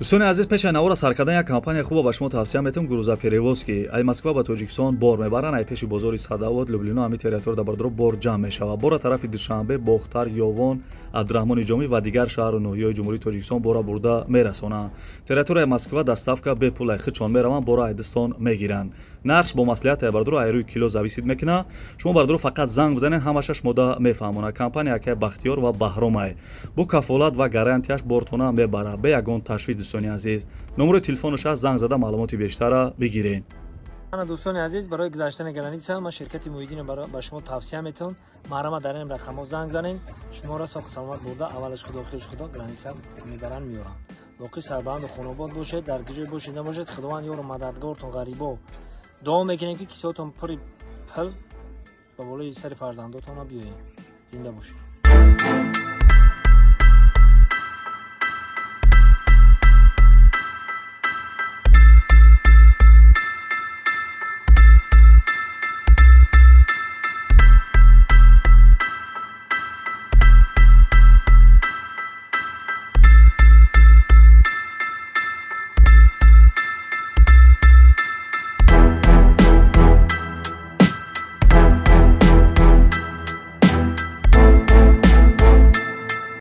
Дӯстони азиз, пеши навора сар кардан як компания хуба ба шумо тавсия метавам: «Грузоперевозки». Ай Москва ба Тоҷикистон бор мебаранд. Ай пеши бозори Садовод, Люблино, ҳами территория дар бор ҷамъ мешавад. Бора тарафи Душанбе, Бохтар, Ёвон, Абдураҳмони Ҷомӣ ва дигар шаҳру ноҳияҳои Ҷумҳурии Тоҷикистон бора бурда мерасонанд. Территорияи Москва доставка бепул, ай худшон мераванд, бора айдистон мегиранд. Нархш бо маслиҳат, ай бардоро, ай рӯи кило зависит мекунад. Шумо, бардоро, фақат занг бизанед, ҳамаша шумода мефаҳмонад. Компания акай Бахтиёр ва Баҳромай бо кафолат ва гарантияш бортона мебарад, бе ягон ташвиш. Дӯстони азиз, номерои телефонаш аст, занг зада маълумоти бештара бигиред. Ана, дӯстони азиз, барои гузаштани граница ман ширкати Муҳиддино ба шумо тавсия метавон. Марҳамат, дар ин рақамҳо занг занед, шуморо соҳу саломат бурда, аввалаш Худо, охираш Худо, граница мебаранд, меёранд. Боқӣ сарбаланду хонобод бошед, дар куҷое бошед набошед, Худованд ёру мададгортон. Ғарибо дуо мекунем, ки кисотон пури пул ба болои сари фарзандотона биёед. Зинда бошед.